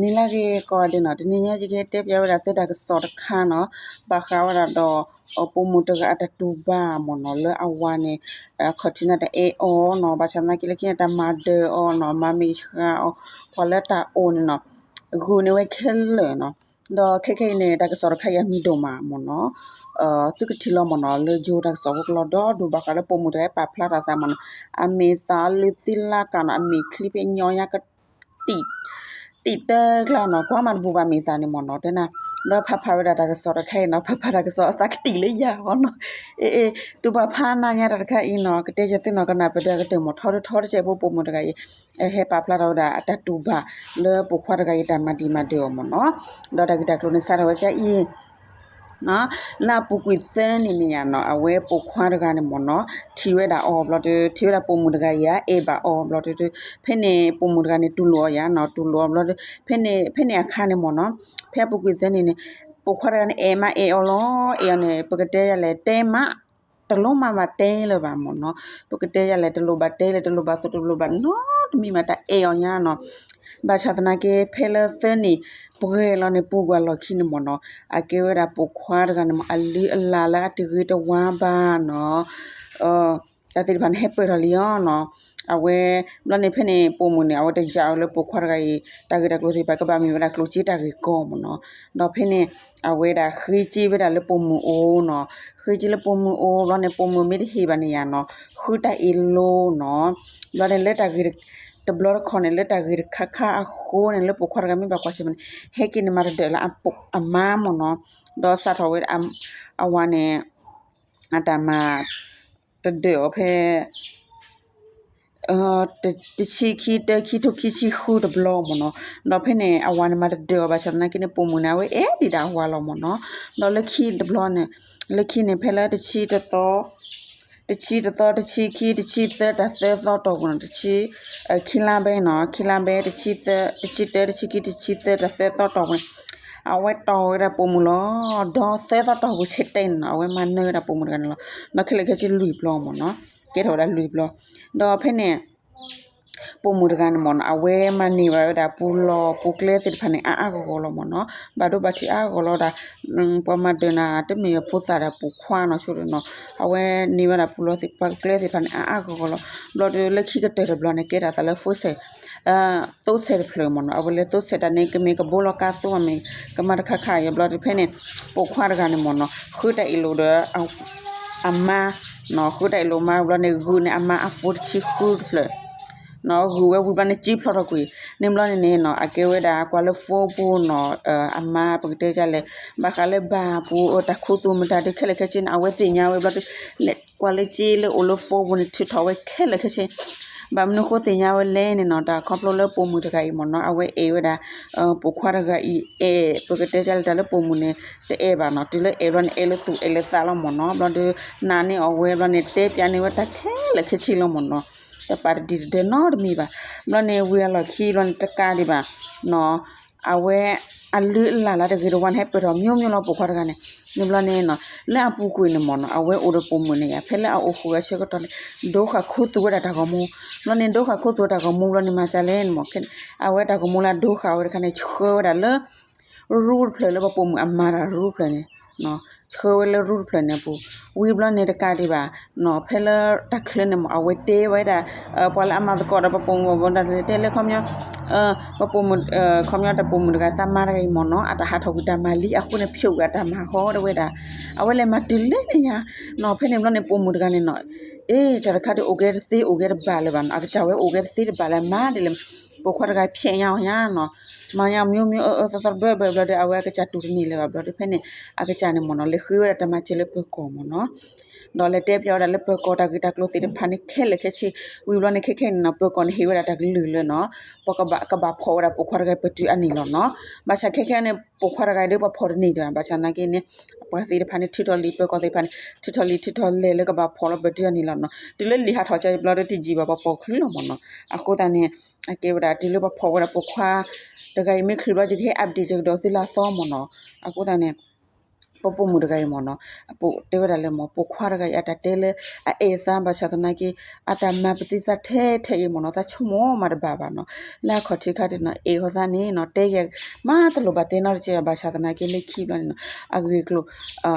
နံၤလၢဂ့ၤကိးဂၤဒဲးနီၤ, တနံၤညါယကဟဲတဲပၠးဝဲဒၣ်သုတၢ်ကစီၣ်တခါနီၤ, ဘၣ်ဃးဝဲဒၣ်ဒီး ပိာ်မုၣ်တဂၤအတၢ်တူၢ်ဘၣ်မ့ၢ်နီၤ, လၢအဝၤန့ၣ် ခီၣ်ထံးန့ၣ်တအဲၣ်အီၤနီၤ, ဘၣ်ဆၣ်သနာ်က့လၢခံန့ၣ် တၢ်မၤဒၢးအီၤနီၤ, မၤမ့ၢ်ဆှးအီၤ, ပှၤလၢတၢ်အိၣ်န့ၣ်နီၤ, ဂုာ်န့ၢ်ဝဲခဲလၢာ်နီၤ. ဒီးခဲခဲအံၤန့ၣ် တၢ်ကစီၣ်တခါအံၤအမံၤဒိၣ်မးမ့ၢ်နီၤ, သုကထံၣ်လီၤမ့ၢ်နီၤ, လၢယိၤတၢ်ကစီၣ်ဖိကလီၤဒီဒိၣ် ဘၣ်ဃးလၢပိာ်မုၣ်တဂၤပာ်ဖျါထီၣ်သးမ့ၢ်နီၤ, အမ့ၢ်သးလၢသ့လါကးနီၤ, အမ့ၢ်ချံဖဲညီညါက တံာ်တၢ်ကျါနီၤ, ကွၢ်မၤတဘူးဘၣ်မ့ၢ်သးန့ၣ်မ့ၢ်နီၤ, တဲနၤ, ဒီးဖးဖးဝဲဒၣ်တၢ်ကစီၣ်တခါအံၤနီၤ, ဖးဖးတၢ်ကစီၣ်အသးကတံာ်လၢယၤအီၤနီၤ, အ့ အ့ သုဘၣ်ဖးနၤညါတၢ်တခါအံၤနီၤ, ကတဲယၤသုနီၤ, ကနၣ်ပၢၢ်တၢ်ကတၢၢ်မ့ၢ်ထီတထီတစဲးဖိ, ပိာ်မုၣ်တဂၤအံၤ ဟဲပာ်ဖျါထီၣ်ဝဲဒၣ်အတၢ်တူၢ်ဘၣ်လၢပိာ်ခွါတဂၤအံၤတၢ်မၤဒံးမၤဒၢးအီၤမ့ၢ်နီၤ, ဒီးတၢ်ဂ့ၢ်တၢ်ကျိၤန့ၣ် စးထီၣ်ဝဲကအံၤ လၢအပူၤကွံာ်သၢနံၣ်န့ၣ်ယါနီၤ, အဝဲပိာ်ခွါတဂၤန့ၣ်မ့ၢ်နီၤ, ထံၣ်ဝဲဒၣ်အီၤဘျီဒီး ထံၣ်ဝဲဒၣ်ပိာ်မုၣ်တဂၤအံၤ အဲၣ်ဘၣ်အီၤဘျီဒီး ဖဲန့ၣ်ပိာ်မုၣ်တဂၤန့ၣ် တူၢ်လိာ်အီၤယါနီၤ, တူၢ်လိာ်အီၤဘျီဒီး ဖဲန့ၣ် ဖဲန့ၣ်အခါန့ၣ်မ့ၢ်နီၤ, ဖဲအပူၤကွံာ်သၢနံၣ်န့ၣ် ပိာ်ခွါတဂၤန့ၣ် အဲၣ်မးအဲၣ်အီၤလီၤ, အဲၣ်အီၤန့ၣ် ပကတဲယါလဲၣ် တဲမး တလိၣ်မးဘၣ်တဲလၢၤဘၣ်မ့ၢ်နီၤ, ပကတဲယါလဲၣ် တလိၣ်ဘၣ်တဲလၢၤ တလိၣ်ဘၣ်သိၣ် တလိၣ်ဘၣ်နီတမံၤမး တၢ်အဲၣ်အီၤညါနီၤ, ဘၣ်ဆၣ်သနာ်က့ ဖဲလၢသၢနံၣ်ပှဲၤလီၤန့ၣ် ပူၤကွံာ်အလီၢ်ခံန့ၣ်မ့ၢ်နီၤ, အကဲဝဲဒၣ်ပိာ်ခွါတဂၤန့ၣ်မ့ၢ် အလုၢ်အလၢ်လၢအတဂ့ၤတဝါဘၣ်နီၤ, တၢ်သ့ၣ်တဖၣ်န့ၣ် ဟဲပၢၢ်ထီၣ်လံအီၤနီၤ, အဝဲ ဘျီန့ၣ်ဖဲန့ၣ် ပိာ်မုၣ်န့ၣ် အဝဲတယာ်ဝဲလၢပိာ်ခွါတဂၤအံၤ တၢ်ဂ့ၢ်တၢ်ကျိၤသ့ၣ်တဖၣ် ကဘၣ်မ့ၢ်ဝဲဒၣ်ကျိၣ်စ့တၢ်ဂ့ၢ်ကီမ့ၢ်နီၤ, ဒီးဖဲန့ၣ် အဝဲဒၣ်ဃ့က့ၤဝဲဒၣ်လၢပိာ်မုၣ်အအိၣ်နီၤ, ဃ့က့ၤလၢပိာ်မုၣ်အအိၣ် ဘျီန့ၣ် ပိာ်မုၣ်မ့ၢ်တဟ့ၣ်ဘၣ်န့ၣ်ယါနီၤ, ဃုတၢ်အ့ၣ်လိနီၤ, ဘျီန့ၣ်လၢတၢ်ဂ့ၢ်တဘျီတခီန့ၣ် လၢတၢ်ဂ့ၢ်တခါခါအဃိန့ၣ် လၢပိာ်ခွါတဂၤမ့ၢ်ဘၣ်ကွၢ်ဆၢၣ်မဲာ်န့ၣ် ဟဲက့ၤန့ၣ်မၤတဒၢးလၢအမါမ့ၢ်နီၤ, ဒီးစးထီၣ်ဝဲဒၣ် အဝၤန့ၣ် အတၢ်မၤ တဒၢးအီၤဖဲ တဆံခံ တၢခံ ထိခံဆံဃုတဘျီမ့ၢ်နီၤ, ဒီးဖဲန့ၣ် အဝၤန့ၣ်မၤတဒၢးအီၤဘၣ်ဆၣ်သနာ်က့န့ၣ် ပိာ်မုၣ်န့ၣ် အဝဲအဲၣ်ဒံးဒၣ်အဝၤလီၤမ့ၢ်နီၤ, ဒီးလၢခံတဘျီန့ၣ် လၢခံန့ၣ် ဖဲလၢတဆံတသီ တဆံတသီ တဆံခံ တဆံသၢ တၢ်သၢသီတီၢ်ပူၤန့ၣ် တဆံ ခံလါဘဲနီၤ ခံလါဘဲ တဆံသၢ တဆံခံ တဆံသၢ တၢ်သၢသီတီၢ်ပူၤန့ၣ် အဝဲတီၢ်ဝဲဒၣ်ပိာ်မုၣ်လီၤ, ဒီးသၢသီတီၢ်ပူၤဆဲးတဲန့ၣ်နီၤ အဝဲမၤနၢၤဝဲဒၣ်ပိာ်မုၣ်တဂၤန့ၣ်လီၤ, ဒီးခဲလၢာ်ခဲဆ့လွံၢ်ဘျီမ့ၢ်နီၤ, ကဲထီၣ်ဝဲဒၣ်လွံၢ်ဘျီ, ဒီးဖဲန့ၣ် ပိာ်မုၣ်တဂၤန့ၣ်မ့ၢ်နီၤ အဝဲမၤန့ၢ်ဘၣ်ဝဲဒၣ်ပူၤလီၢ်ပူၤကျဲသ့ၣ်တဖၣ်န့ၣ် အါအါဂီၢ်ဂီၢ်လီၤမ့ၢ်နီၤ, ဘၣ်ဒိဘၣ်ထံးအါအါဂီၢ်ဂီၢ်လီၤဒၣ်, ပှၤမၤဒၢးနၤ တမ့ၢ်ဖိသၣ်ဒီးပိာ်ခွါနီၤဆိဒီးနီၤ, အဝဲန့ၢ်ဝဲဒၣ်ပူၤလီၢ်ပူၤကျဲသ့ၣ်တဖၣ်န့ၣ် အါအါဂီၢ်ဂီၢ်လီၤ, ဘျီဒီးလၢခံကတၢၢ်တဘျီန့ၣ် ကဲဒၣ်သးလၢ သိဆဲးတဖျၢၣ်မ့ၢ်နီၤ, အဝဲလၢသိဆဲးတၢ်န့ၣ် ကမ့ၢ်ကဘိလီၤကါသိမ့ၢ် ကမၤတခါခါအံၤဘျီဒီးဖဲန့ၣ် ပိာ်ခွါတဂၤန့ၣ်မ့ၢ်နီၤ ဃုတၢ်အ့ၣ်လိာ်ဒီး အမါ, ဃုတၢ်အ့ၣ်လိာ်မါဘျီန့ၣ် ဂုာ်န့ၢ်အမါအဖိတဆံဃုတဖျၢၣ်, ဂုာ်ဝဲဝံၤဘျီန့ၣ် စံၣ်ဖျိးထီၣ်ကွံာ်န့ၣ်ဘျီန့ၣ်န့ၣ်နီၤ အကဲဝဲဒၣ်ကွၢ်လၢ phone ပူၤနီၤ, အမါပကတဲဒ်လဲၣ်, ဘၣ်ဃးလၢဘၣ်ပူၤ တၢ်ခူသူၣ်မတၤဒုးခဲလၢာ်ခဲဆ့န့ၣ် အဝဲသ့ၣ်ညါဝဲဘျီဒီး လဲၤကွၢ်လၢစ့လၢအိၣ်လၢ phone ပူၤန့ၣ် ထုးထီၣ်ဝဲခဲလၢာ်ခဲဆ့ ဘၣ်မနုၤဃိသ့ၣ်ညါဝဲလဲၣ်န့ၣ်နီၤ တၢ်ခီဖျိလၢပိာ်မုၣ်တဂၤအံၤမ့ၢ်နီၤ အဝဲအဲၣ်ဝဲဒၣ် ပိာ်ခွါတဂၤအံၤအဲၣ် ပကတဲဒ်လဲၣ်တၢ်လၢပိာ်မုၣ်န့ၣ် တအဲၣ်ဘၣ်နီၤ တုၤလၢအဲၣ်ဘျီန့ၣ် အဲၣ်လၢသူၣ်အဲၣ်လၢသးလီၤမ့ၢ်နီၤ ဘျီဒီး နာ်န့ၢ်အီၤဝဲဘျီန့ၣ် တဲပၠးန့ၢ်ဝဲတၢ်ခဲလၢာ်ခဲဆ့လီၤမ့ၢ်နီၤ တပာ်တဒံးတဒၢနီတမံၤဘၣ် ဘျီန့ၣ် ဝံၤအလီၢ်ခံဘျီန့ၣ် တကးဒံးဘၣ် အဝဲ အလုၢ်အလၢ်လၢတဂ့ၤတဝါန့ၣ် ဟဲပၢၢ်ထီၣ် မျိုးမျိုး လီၤ ပိာ်ခွါတဂၤန့ၣ် န့ၣ်ဘျီန့ၣ်နီၤ လၢအပူၤကွံာ်န့ၣ်မ့ၢ်နီၤ အဝဲအိၣ်ဒီးပိာ်မုၣ်န့ၣ်ယါ ဖဲလၢအအိၣ်ဃုာ်အဆၢကတီၢ်န့ၣ် ဒိဃာ်ခူသူၣ်ဝဲဒၣ်တၢ်ဂီၤမူ ဘျီန့ၣ် ဒိဃာ်ခူသူၣ်တၢ်ဂီၤမူဘျီန့ၣ် မၤကလဲၣ်န့ၣ်မ့ၢ် အဝဲတၢ်ဂီၤမူလၢအဒိဃာ်ဝဲတခါန့ၣ် ဆှၢဝဲဒၣ်လၢ ရူတဖျၢၣ်လၢပပိာ်မုၣ်အမၤတၢ်ရူတဖျၢၣ်န့ၣ် ဆှၢဝဲလၢရူတဖျၢၣ်န့ၣ်အပူၤ ဝံၤဘျီန့ၣ်တကးဒံးဘၣ် ဖဲလၢတၢ်ချၢန့ၣ်မ့ၢ် အဝဲတဲဝဲဒၣ် ပှၤလၢအမၤသကိးဒီးပပိာ်မုၣ်ဘၣ်ဘျီဒၣ်လဲၣ် တဲလၢခီပညီ ပပိာ်မုၣ် ခီပညီတၢ်ပိာ်မုၣ်တဂၤသးမါတဂၤအံၤမ့ၢ်နီၤ အတၢ်ဟးထီၣ်ကွံာ်တၢ်မၤလံအဃိန့ၣ် ဖျိးကွံာ်အတၢ်မၤဟီဒၣ်ဝဲဒၣ် အဝဲလဲၤမၤတုၤလဲၣ်န့ၣ်ညါ နီၤ ဖဲန့ၣ်ဘျီန့ၣ် ပိာ်မုၣ်တဂၤန့ၣ်နီၤ အ့ တၢ်တခါဒုးအိၣ်ကဲတသ့အိၣ်ကဲတဘၣ်လၢၤဘၣ်နီၤ အကစၢ်ဝဲအိၣ်ကဲတသ့တဘၣ်လၢၤ မၤဒ်လဲၣ် ပိာ်ခွါတဂၤဖျဲးညါအီၤညါနီၤ မၤညါ မျိုးမျိုး အၢအၢသီသီဘၢဘၢဘျီဒီး အဝဲအကစၢ်တူၢ်တန့ၢ်လၢၤဘၣ်ဘျီဒီး ဖဲန့ၣ် အကစၢ်န့ၣ်မ့ၢ်နီၤ လဲၤဃ့ဝဲဒၣ်တၢ်မၤစၢၤလၢပၢၤကီၢ်မ့ၢ်နီၤ ဒီးလဲၤတဲပၠးဝဲဒၣ်လၢပၢၤကီၢ်တၢ်ဂ့ၢ်တၢ်ကျိၤသ့ၣ်တဖၣ်န့ၣ် ခဲလၢာ်ခဲဆ့ ဝံၤဘျီန့ၣ် ခဲခဲန့ၣ်နီၤ ပၢၤကီၢ်န့ၣ်ဟ့ၣ်ဝဲဒၣ်တၢ်ကလုၢ်လၢနီၤ ပှၤကဘၣ်ဖီၣ်ဝဲဒၣ်ပိာ်ခွါတဂၤပတုာ်အနံၣ်လီၤနီၤ ဘၣ်ဆၣ်ခဲခဲန့ၣ် ပိာ်ခွါတဂၤဒုးပှၤဖီၣ်တန့ၢ်ဒံးဘၣ် ဘၣ်ဆၣ်သနာ်က့န့ၣ် ပှၤသ့ၣ်တဖၣ်န့ၣ် ထုးထီၣ်လံ ပၢၤကီၢ်သ့ၣ်တဖၣ်န့ၣ် ထုးထီၣ်လံ ထုးထီၣ်လဲၢ်လၢကဘၣ်ဖီၣ်လီၤပတုာ်အနံၣ်လီၤနီၤ တုၤလၢလံာ်ဟးထီၣ်ကဘျီဒီး တယံာ်ဘၣ်ပှၤပိာ်ချုးလီၤမ့ၢ်နီၤ အဃိသတးန့ၣ် အကဲဝဲဒၣ်တုၤလၢပှၤဖီၣ်ဝဲဒၣ်ပိာ်ခွါ တဂၤအံၤမ့ၢ်ချုးဘျီ ယကဟဲ update ကဒီးသုလၢအသီမ့ၢ်နီၤ အဃိသတးန့ၣ် ပှၤပိာ်မုၣ်တဂၤအံၤမ့ၢ်နီၤ, အပိတဲဝဲဒၣ်လၢမ့ၢ်ပိာ်ခွါတဂၤအံၤ အတၢ်တဲလၢ အအဲၣ်သးဘၣ်ဆၣ်သနာ်က့ အတၢ်မၤပသံသးထဲထဲအံၤမ့ၢ်နီၤ, သးဆိကမိၣ်မးတဘၣ်ဘၣ်နီၤ, လၢအခီၣ်ထံးခါဒ်နီၤ အဲၣ်ဃီသးန့ၣ်နီၤ တဲယဲၢ်မးတလိၣ်ဘၣ်တဲနီတစဲးဘၣ်ဆၣ်သနာ်က့လၢခံဘျီန့ၣ်နီၤ အဂ့ၢ်ကျိၤ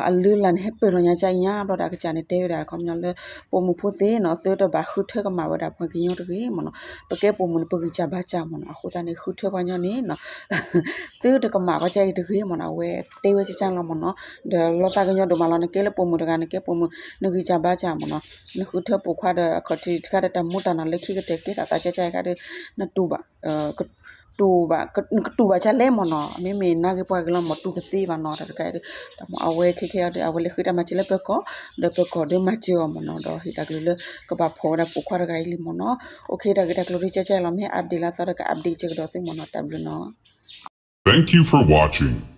အလုၢ်အလၢ်န့ၣ် ဟဲပၢၢ်လီၤညါကၢ်အံၤညါဘျီဒီး အကစၢ်န့ၣ်တဲဝဲဒၣ် ခီပညီလၢ ပိာ်မုၣ်ဖိသ့ၣ်နီၤ သုတဘၣ်ဃုထၢကမၣ်ဝဲဒၣ်ပှၤကညီတဂ့ၤမ့ၢ်နီၤ, ပကဲပိာ်မုၣ်န့ၣ် ပဂံၢ်စၢ်ဘါစၢ်မ့ၢ်နီၤ, အဃိသတးန့ၣ် ဃုထၢပှၤကညီန့ၣ်နီၤ သုတကမၣ်ကီးကၢ်အံၤတဂ့ၤမ့ၢ်နီၤ, အဝဲတဲဝဲကၢ်ကၢ်လီၤမ့ၢ်နီၤ, ဒီးလီၤသးကညီဒိၣ်မးလီၤ, နကဲလၢပိာ်မုၣ်တဂၤ နကဲပိာ်မုၣ် နဂံၢ်စၢ်ဘါစၢ်မ့ၢ်နီၤ, နဃုထၢပိာ်ခွါဒီး အခီၣ်ထံးတခါဒီး တၢ်မူတၢ်နီၢ်လၢခံကတၢၢ်ကဲထီၣ်သးကၢ်ကၢ်အံၤခါဒီး နတူၢ်ဘၣ် တူၢ်ဘၣ် နကတူၢ်ဘၣ်ကၢ်လဲၣ်မ့ၢ်နီၤ, မ့မ့ၢ်နာ်က့ၤပှၤဂ့ၤလီၤမ့ၢ် တူၢ်တသ့ဘၣ်နီၤ, တၢ်တခါအံၤဒီး တၢ်မ့ၢ်အဝဲခဲခဲအံၤဒီး အဝဲလဲၤဃ့တၢ်မၤစၢၤလၢပၢၤကီၢ် ဒီးပၢၤကီၢ်ဒီးမၤစၢၤအီၤမ့ၢ်နီၤ, ဒီးဟ့ၣ်တၢ်ကလုၢ်လၢ ကဘၣ်ဖီၣ်ဝဲဒၣ်ပိာ်ခွါတဂၤအံၤလံမ့ၢ်နီၤ, အိၣ်ခ့ တၢ်ဂ့ၢ်တၢ်ကျိၤဒ်ကၢ်ကၢ်လီၤ, မ့ၢ် update လၢအသီဒီးက update က့ၤကဒီးသုမ့ၢ်နီၤ, တၢ်ဘျုးနီၤ. Thank you for watching.